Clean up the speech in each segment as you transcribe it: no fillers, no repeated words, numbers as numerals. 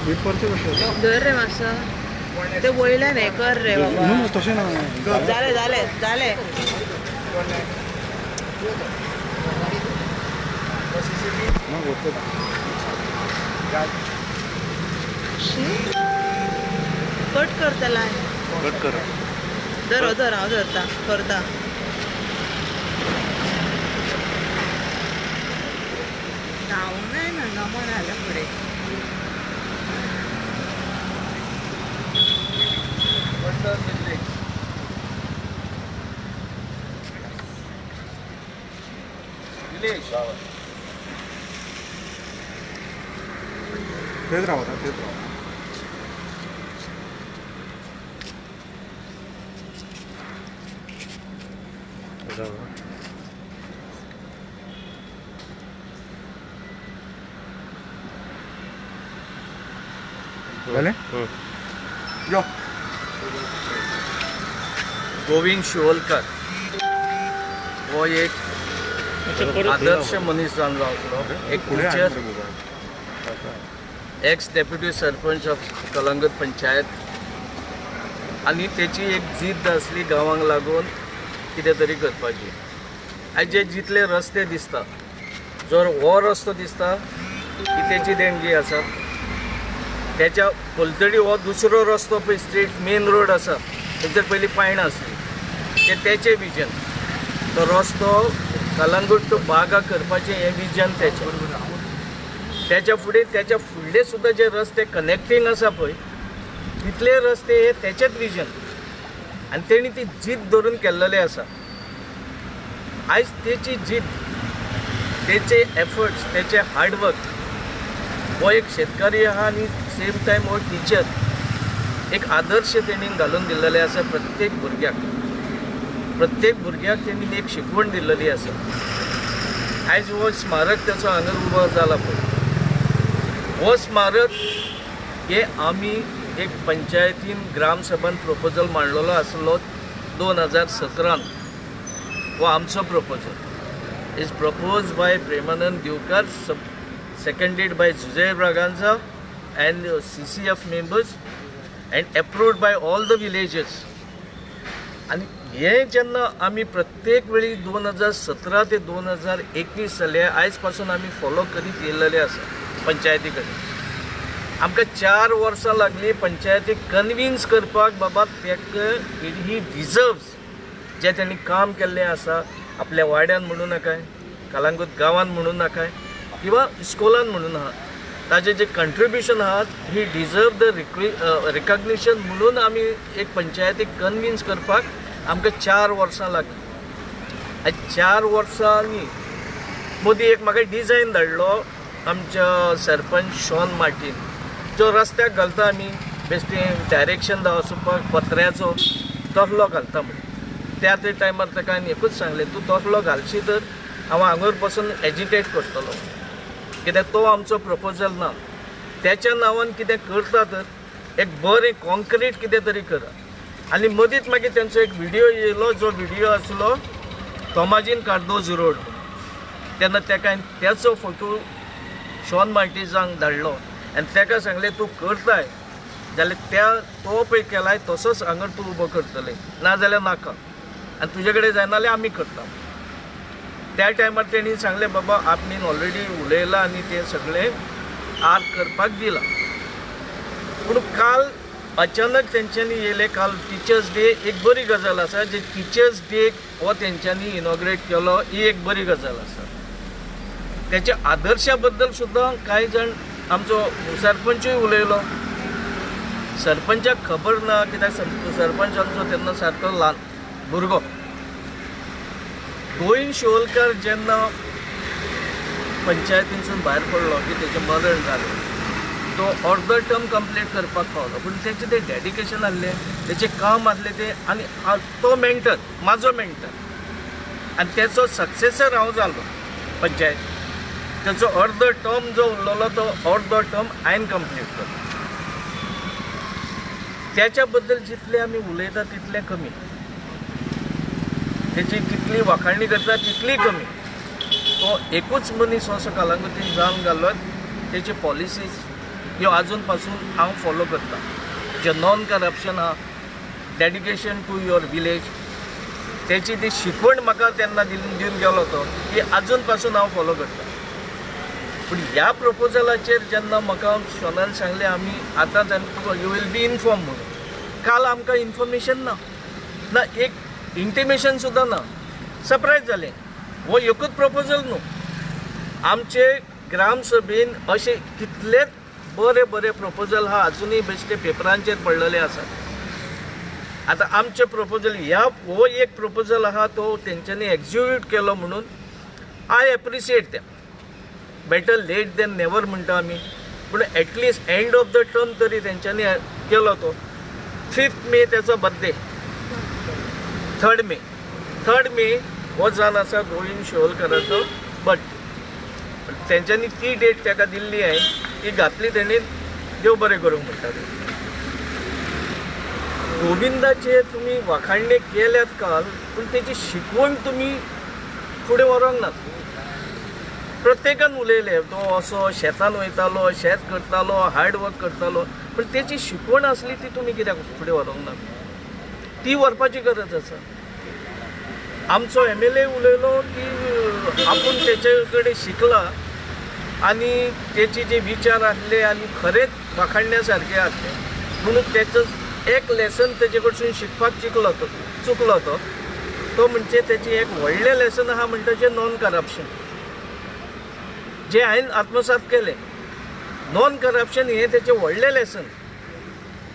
धर रे मातसो ते वयल्यान हें कर रे बाबा. तशें ना जालें जालें जालें. कट करतला. कट कर. धर धर हांव धरता करता. धांवूं ना नमन आल्या फुडें. तेच रावता तेच रावता. जालें? यो. गोविंद शिवोलकर हो एक आदर्श मनीस जावन रावतलो. एक teacher, ex deputy sarpanch of Calangute panchayat. आनी तेची एक जिद्द आसली गांवांक लागून कितें तरी करपाची. आयज जे जितले रस्ते दिसता, जर हो रस्तो दिसता ही तेची देणगी आसा. त्याच्या पलतडी हो दुसरो रस्तो पळय स्ट्रीट मेन रोड आसा तेचेर पयलीं पायणां आसली, ते तेचें विजन. तो रस्तो कलंगूट टू बागा करपाचें हें विजन तेचें. त्याच्या फुडें त्याच्या फुडले सुद्दां जे रस्ते कनेक्टींग आसा पळय तितले रस्ते हे तेचेच विजन. आनी तेणी ती जिद्द धरून केल्लेले आसा. आयज तेची जिद्द, तेचे एफर्ट्स, तेचे हार्डवर्क, हो एक शेतकारी आहा आनी सेम टायम हो टिचर, एक आदर्श तेणी घालून दिल्लेले आसा प्रत्येक भुरग्याक. प्रत्येक भुरग्याक तेणी एक शिकवण दिल्लेली आसा. आयज हो स्मारक तेचो हांगा उबो जाला पळय, हो स्मारक हे आमी एक पंचायतीन ग्रामसभान प्रपोजल मांडलेलो आसलो 2017. हो आमचो proposal is propose by Premanand Divkar, seconded by Jose Braganza and CCF members and approved by all the villages. आनी हें जेन्ना आमी प्रत्येक वेळी 2017 ते 2021 जाले आयज पासून आमी फॉलो करीत येयल्ले आसा पंचायती कडेन. आमकां 4 वर्सां लागली पंचायतीक कन्विन्स करपाक बाबा तेका ही डिजर्व्स जें तेणी काम केल्लें आसा आपल्या वाड्यान म्हणूं नाकाय, कलंगूट गांवान म्हणूं नाकाय किंवा इस्कोलान म्हणून आहा, ताजें जें कंट्रिब्युशन आहा ही डिजर्व the recognition म्हणून आमी एक पंचायतीक कन्विन्स करपाक आमकां 4 वर्सां लागलीं. आनी 4 वर्सांनी मदीं एक म्हाका डिजायन धाडलो आमच्या सरपंच शॉन मार्टीन, जो रस्त्याक घालता आमी बेश्टी डायरेक्शन दाखोवपाक पत्र्याचो तसलो घालता म्हणून. त्या ते टायमार ताका हांवें एकूच सांगलें, तूं तसलो घालशी तर हांव हांगर पासून एजिटेट करतलो, कित्याक तो आमचो प्रपोजल ना. त्याच्या नांवान कितें करता तर एक बरें कॉन्क्रीट कितें तरी करा. आनी मदींच मागीर तेंचो एक व्हिडियो येयलो, जो व्हिडियो आसलो तोमाजीन कार्दोज रोड. तेन्ना तेका हांवें तेचो फोटो शॉन मार्टिजांक धाडलो आनी तेका सांगलें तूं करताय जाल्यार त्या तो पळय केलाय तसोच हांगर तूं उबो करतलें, ना जाल्यार नाका, आनी तुजे कडेन जायना जाल्यार आमी करता. त्या टायमार तेणी सांगलें बाबा आपणें ऑलरेडी उलयलां आनी तें सगळें आर्क करपाक दिलां. पूण काल अचानक तेंच्यांनी येयले. काल टिचर्स डे एक बरी गजाल आसा, जे टिचर्स डे हो तेंच्यांनी इनॉग्रेट केलो ही एक बरी गजाल आसा. तेच्या आदर्शा बद्दल सुद्दां कांय जाण आमचो सरपंचूय उलयलो. सरपंचाक खबर ना कित्याक सरपंच आमचो तेन्ना सारको ल्हान भुरगो. गोविंद शिवोलकर जेन्ना पंचायतीनसून भायर पडलो की तेचें मरण जालें, तो अर्दो टर्म कंप्लीट करपाक पावलो, पूण तेचें तें डेडिकेशन आसलें, तेचें काम आसलें तें. आनी तो मेंटर, म्हाजो मेंटर, आनी तेचो सक्सेसर हांव जालो पंचायत. तेचो अर्दो टर्म जो उरलेलो तो अर्दो टर्म हांवें कंप्लीट केलो. त्याच्या बद्दल जितले आमी उलयता तितलें कमी, तेची कितली वाखाणणी करता तितली कमी. तो एकूच मनीस असो कलंगूटीन जावन घालो, तेचे पॉलिसीज ह्यो आजून पासून हांव फॉलो करता. जे नॉन करप्शन आहा, डेडिकेशन टू your village, तेची ती शिकवण म्हाका तेन्ना दिवन गेलो तो ती आजून पासून हांव फॉलो करता. पूण ह्या प्रपोजलाचेर जेन्ना म्हाका शोनान सांगलें आमी आतां तुका you will be inform म्हणून, काल आमकां इन्फॉर्मेशन ना, ना एक इंटिमेशन सुद्दां ना. सरप्रायज जालें. हो एकूच प्रपोजल न्हू, आमचे ग्रामसभेन अशे कितलेच बरे बरे प्रपोजल हा अजुनूय बेश्टे पेपरांचेर पडलेले आसात. आतां आमचे प्रपोजल ह्या हो एक प्रपोजल आहा तो तेंच्यांनी एक्जिक्यूट केलो म्हणून I appreciate them. Better late than never म्हणटा आमी, पूण at least end of the term तरी तेंच्यांनी केलो तो. 5 मे तेचो बर्थडे, 3 मे हो जावन आसा गोविंद शिवोलकराचो बर्थडे. तेंच्यांनी ती डेट ताका दिल्ली आहे ती घातली तेणी, देव बरें करूंक म्हणटा. गोविंदाचे तुमी वाखाणणे केल्यात काल, पूण तेची शिकवण तुमी फुडें व्हरोंक नात. प्रत्येकान उलयले तो असो शेतान वयतालो, शेत करतालो, हार्ड वर्क करतालो, पूण तेची शिकवण आसली ती तुमी कित्याक फुडें व्हरोंक ना? ती व्हरपाची गरज आसा. आमचो MLA उलयलो की आपूण तेचे कडेन शिकला आनी तेचे जे विचार आसले आनी खरेंच वाखाणण्या सारके आसले म्हणून तेचो एक लेसन तेजे कडसून शिकपाक चिकलो तो, चुकलो तो. तो म्हणजे तेचें एक व्हडलें लेसन आहा म्हणटा जें नॉन करप्शन, जें हांवें आत्मसात केलें. नॉन करप्शन हें तेचें व्हडलें लेसन,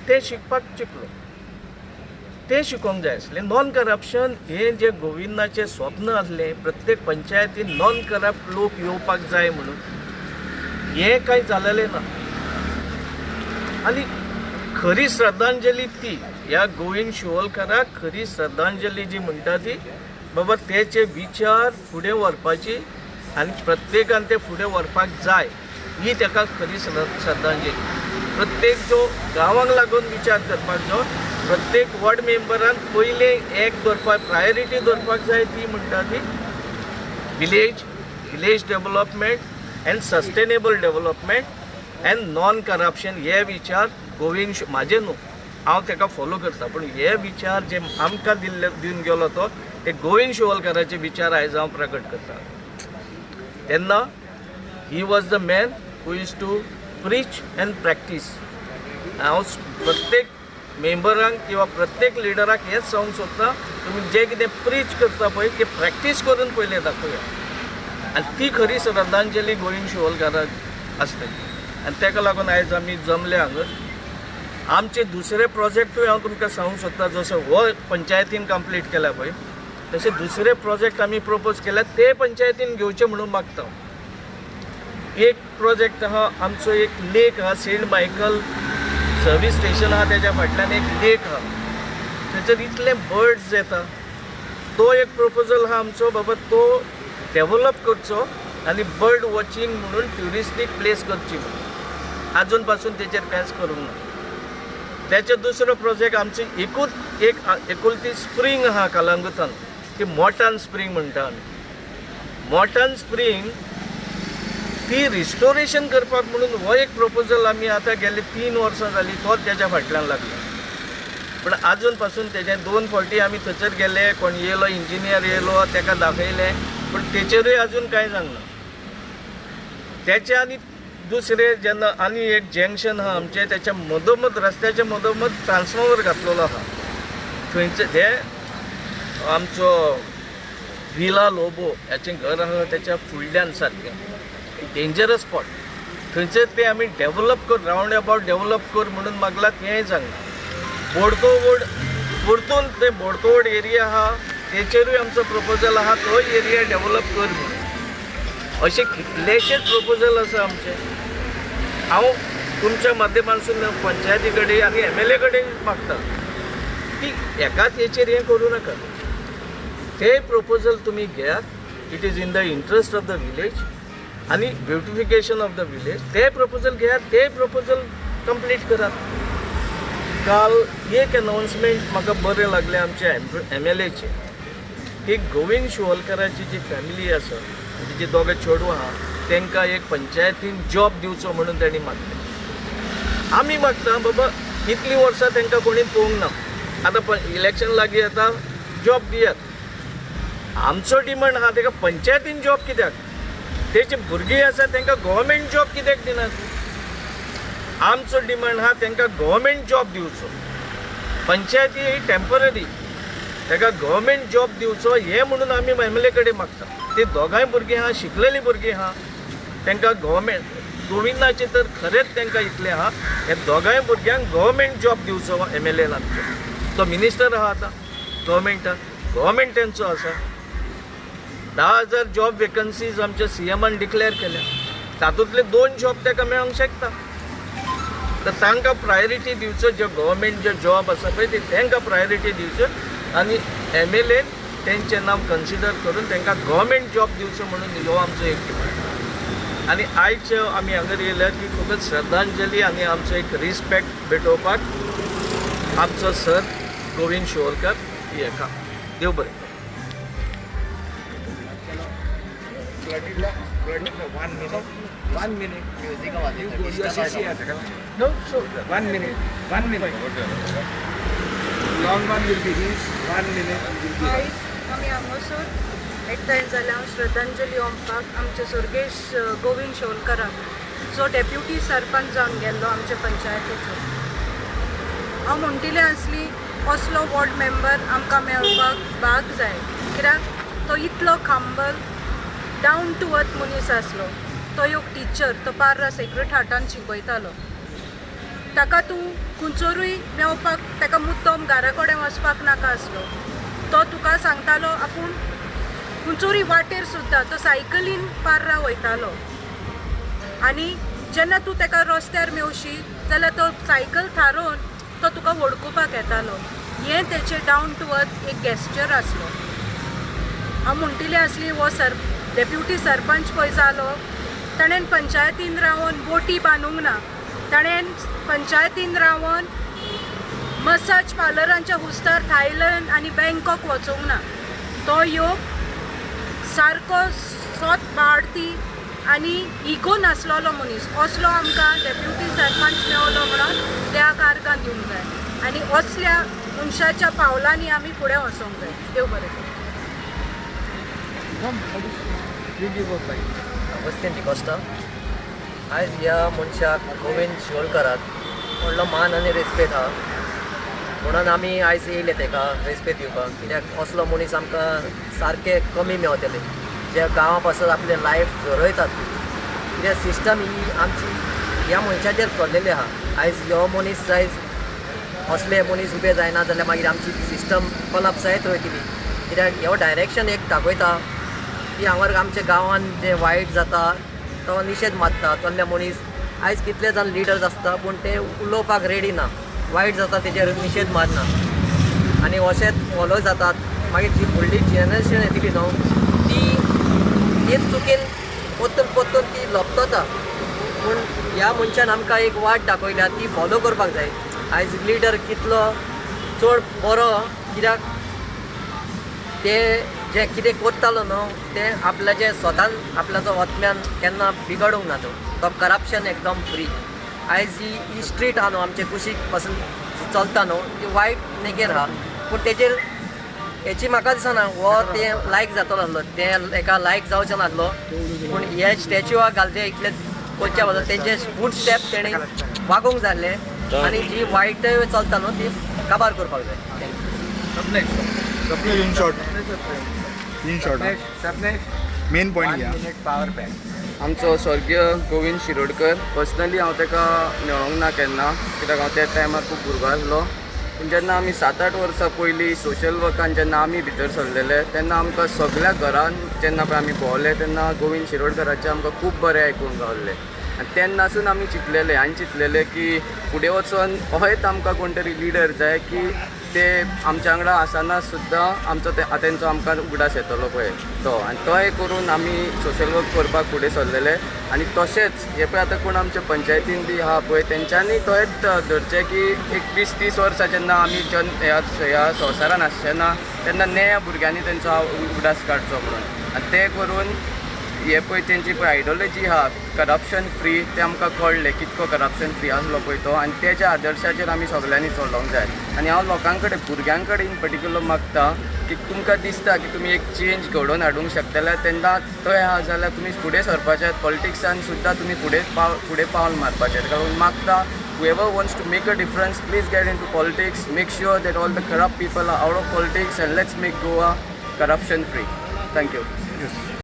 तें शिकपाक चिकलो, तें शिकोवंक जाय आसलें. नॉन करप्शन हें जें गोविंदाचें स्वप्न आसलें प्रत्येक पंचायतीन नॉन करप्ट लोक येवपाक जाय म्हणून, हें कांय जालेलें ना. आनी खरी श्रद्धांजली ती ह्या गोविंद शिवोलकराक खरी श्रद्धांजली जी म्हणटा ती बाबा तेचे विचार फुडें व्हरपाची आनी प्रत्येकान ते फुडें व्हरपाक जाय, ही ताका खरी श्रद्धांजली. प्रत्येक जो गांवांक लागून विचार करपाक जो प्रत्येक वॉर्ड मेंबरान पयलें एक दवरपाक प्रायोरिटी दवरपाक जाय ती म्हणटा ती village, village development and sustainable development and non corruption. हे विचार गोविंद म्हाजे न्हू, हांव ताका फॉलो करता, पूण हे विचार जे आमकां दिल्ले दिवन गेलो तो ते गोविंद शिवोलकराचे विचार आयज हांव प्रकट करता. तेन्ना he was the man who is to preach and practice. हांव प्रत्येक मेंबरांक किंवा प्रत्येक लिडराक हेंच सांगूंक सोदता, तुमी जें कितें प्रीच करता पळय तें प्रॅक्टीस करून पयलें दाखोवया, आनी ती खरी श्रद्धांजली गोविंद शिवोलकराक आसतली. आनी ताका लागून आयज आमी जमले हांगा. आमचे दुसरे प्रोजेक्टूय हांव तुमकां सांगूंक सोदता, जसो हो पंचायतीन कंप्लीट केला पळय तशे दुसरे प्रोजेक्ट आमी प्रपोज केल्या ते पंचायतीन घेवचे म्हणून मागता. एक प्रोजेक्ट आहा आमचो, एक लेक आहा, सेंट मायकल सर्वीस स्टेशन आहा तेज्या फाटल्यान एक लेक आहा, थंयसर इतले बर्ड्स येता. तो एक प्रपोजल आहा आमचो बाबा तो डेवलप करचो आनी बर्ड वॉचिंग म्हणून ट्युरिस्टीक प्लेस करची म्हणून, आजून पासून तेचेर कांयच करूंक ना. तेचो दुसरो प्रोजेक्ट आमचो एकूच एक एकुलती स्प्रींग आहा कलंगूटान, ती मोटान स्प्रींग म्हणटा आमी. मोटान स्प्रींग ती रिस्टोरेशन करपाक म्हणून हो एक प्रपोजल आमी आतां गेले 3 वर्सां जालीं तो तेज्या फाटल्यान लागला, पूण आजून पासून तेजे 2 फावटी आमी थंयसर गेले, कोण येयलो इंजिनियर येयलो तेका दाखयलें, पूण तेचेरूय आजून कांय जावंक ना. तेचे आनी दुसरे जेन्ना आनी एक जंक्शन आहा आमचें, तेच्या मदोमद रस्त्याच्या मदोमद ट्रान्सफॉर्मर घातलेलो आहा, थंयचे ते आमचो विला लोबो हाचें घर आहा तेच्या फुडल्यान सारकें डेंजरस स्पॉट, थंयसर ते आमी डेवलप कर, रावंड अबावट डेवलप कर म्हणून मागला, तेंय सांगना. बोडतोवड परतून ते बोडतोवड एरिया आहा तेचेरूय आमचो प्रपोजल आहा, तो एरिया डेवलप कर म्हणून. अशे कितलेशेच प्रपोजल आसा आमचे. हांव तुमच्या माध्यमांतसून पंचायती कडेन आनी MLA कडेन मागता की एकाच हेचेर हें करूं नाका, ते प्रपोजल तुमी घेयात, it is in the interest of the village आनी ब्युटिफिकेशन ऑफ the village, ते प्रपोजल घेयात, ते प्रपोजल कंप्लीट करात. काल एक अनावन्समेंट म्हाका बरें लागलें आमच्या MLAचें की गोविंद शिवोलकराची जी फॅमिली आसा, जी दोगां चेडवां आहा, तांकां एक पंचायतीन जॉब दिवचो म्हणून तांणी मागलें. आमी मागता बाबा इतलीं वर्सां तांकां कोणी पळोवंक ना, आतां इलेक्शन लागीं येता, जॉब दियात. आमचो डिमांड आहा ताका पंचायतीन जॉब कित्याक, तेजी भुरगीं आसा तांकां गव्हर्मेंट जॉब कित्याक दिनात. आमचो डिमांड आहा तांकां गव्हर्मेंट जॉब दिवचो, पंचायती ही टेम्पररी, ताका गव्हर्मेंट जॉब दिवचो हें म्हणून आमी एम एल ए कडेन मागता. ती दोगांय भुरगीं आहा, शिकलेलीं भुरगीं आहा, तांकां गव्हर्मेंट गोविंदाचें तर खरेंच तांकां इतलें आहा, हे दोगांय भुरग्यांक गव्हर्मेंट जॉब दिवचो एम एल एन आमचो. तो मिनिस्टर आहा आतां गव्हर्मेंटान, गव्हर्मेंट तेंचो आसा. 10,000 जॉब वेकन्सीज आमच्या सी एमान डिक्लेअर केल्या, तातूंतले 2 जॉब ताका मेळोंक शकता. तर तांकां प्रायोरिटी दिवचो, जे गव्हर्मेंट जे जॉब आसा पळय ते तांकां प्रायोरिटी दिवच्यो आनी एम एल एन तेंचें नांव कन्सिडर करून तांकां गव्हर्मेंट जॉब दिवचो म्हणून हो आमचो एक डिमांड. आनी आयचे आमी हांगा येयल्यार की फकत श्रद्धांजली आनी आमचो एक रिस्पेक्ट भेटोवपाक आमचो सर गोविंद शिरोडकर हेका. देव बरें. One minute. Music. No, so 1 minute. 1 minute. Long one will be his. 1 minute will be his. आमी हांगासर एकठांय जाल्या श्रद्धांजली ओंपपाक आमचे स्वर्गेश गोविंद शिरोडकराक, जो डेप्युटी सरपंच जावन गेल्लो आमचे पंचायतीचो. हांव म्हणटिलें आसली असलो वॉर्ड मेंबर आमकां मेळपाक भाग जाय, कित्याक तो इतलो खांबल डावन टू अर्थ मनीस आसलो. तो एक टिचर, तो पार्रा सेक्रेट हार्टान शिकयतालो. ताका तूं खंयसरूय मेवपाक, ताका मुद्दम घरा कडेन वचपाक नाका आसलो. तो तुका सांगतालो आपूण खंयसरूय वाटेर सुद्दां तो सायकलीन पार्रा वयतालो आनी जेन्ना तूं ताका रस्त्यार मेवशी जाल्यार तो सायकल थारोवन तो तुका वळखुपाक येतालो. हें तेचें डावन टू अर्थ एक गेस्चर आसलो. हांव म्हणटिलें आसली हो सर डेप्युटी सरपंच पळय जालो, ताणें पंचायतीन रावन बोटी बांदूंक ना, ताणें पंचायतीन रावन मसाज पार्लरांच्या हुस्तार थायलंड आनी बँकॉक वचूंक ना. तो योग सारको सोत बाळती आनी इगो नासलेलो मनीस. असलो आमकां डेप्युटी सरपंच मेवलो म्हणून त्या कार्गान दिवंक जाय आनी असल्या मनशाच्या पावलांनी आमी फुडें वचोंक जाय. देव बरें करूं. अगस्तीन डिकॉस्टा. आयज ह्या मनशाक गोविंद शिरोडकराक व्हडलो मान आनी रेस्पेद आहा म्हणून आमी आयज येयले तेका रेस्पेद दिवपाक, कित्याक असलो मनीस आमकां सारके कमी मेवतले जे गांवा पासून आपलें लायफ झरयतात. कित्याक सिस्टम ही आमची ह्या मनशाचेर चल्लेली आहा. आयज ह्यो मनीस आयज असले मनीस उबे जायना जाल्यार मागीर आमची सिस्टम कोलाप्स जायत वयतली. कित्याक ह्यो डायरेक्शन एक दाखयता की हांगा आमच्या गांवांत जें वायट जाता तो निशेध मारता. तसले मनीस आयज कितले जाण लिडर्स आसता पूण ते उलोवपाक रेडी ना, वायट जाता तेजेर निशेध मारना आनी अशेंच फॉलो जातात. मागीर जी फुडली जनरेशन येतली न्हू ती तेच चुकीन परतून परतून ती लपतता. पूण ह्या मनशान आमकां एक वाट दाखयल्या ती फॉलो करपाक जाय. आयज लिडर कितलो चड बरो, कित्याक ते जें कितें करतालो न्हू तें आपल्याचें स्वतान आपल्याचो आत्म्यान केन्ना बिगडूंक ना. तो करप्शन एकदम फ्री. आयज ही स्ट्रीट आहा न्हू आमचे कुशीक पासून चलता न्हू ती वायट नेगेर आहा, पूण तेजेर हेची म्हाका दिसना हो तें लायक जातलो आसलो, तें एका लायक जावचें नासलो. पूण हे स्टॅच्यूआक घालचे इतले करच्या बदल तेंचे फूट स्टेप तेणें वागोवंक जाय आसलें आनी जी वायट चलता न्हू ती काबार करपाक जाय. Thank you. In short, in short main point power bank. आमचो स्वर्गीय गोविंद शिरोडकर पर्सनली हांव ताका मेळोंक ना केन्ना, कित्याक हांव त्या टायमार खूब भुरगो आसलो. पूण जेन्ना आमी 7-8 वर्सां पयलीं सोशल वर्कान जेन्ना आमी भितर सरलेले तेन्ना आमकां सगळ्या घरान जेन्ना पळय आमी भोंवले तेन्ना गोविंद शिरोडकराचें आमकां खूब बरें आयकूंक गावल्लें. आनी तेन्नासून आमी चिंतलेले आनी चिंतलेले की फुडें वचोन अहेच आमकां कोण तरी लिडर जाय की ते आमच्या वांगडा आसतना सुद्दां आमचो तेंचो आमकां उगडास येतलो पळय तो. आनी तोय करून आमी सोशल वर्क करपाक फुडें सरलेले. आनी तशेंच हे पळय आतां कोण आमच्या पंचायतीन बी आहा पळय तेंच्यांनी तोच धरचें की एक 20-30 वर्सां जेन्ना आमी ह्या संवसारान आसचे ना तेन्ना नव्या भुरग्यांनी तेंचो उगडास काडचो म्हणून. आनी तें करून हे पळय तेंची पळय आयडियोलॉजी आहा करप्शन फ्री, तें आमकां कळ्ळें कितको करप्शन फ्री आसलो पळय तो, आनी तेज्या आदर्शाचेर आमी सगल्यांनी चलोवंक जाय. आनी हांव लोकां कडेन, भुरग्यां कडेन इन पर्टिक्युलर मागता की तुमकां दिसता की तुमी एक चेंज घडोवन हाडूंक शकतले तेन्ना थंय आहा जाल्यार तुमी फुडें सरपाचें, पॉलिटिक्सान सुद्दां तुमी फुडें पावल मारपाचें. ताका लागून मागता, whoever wants to make a difference, please get into politics. Make sure that all the corrupt people are out of politics and let's make Goa corruption free. Thank you. Yes.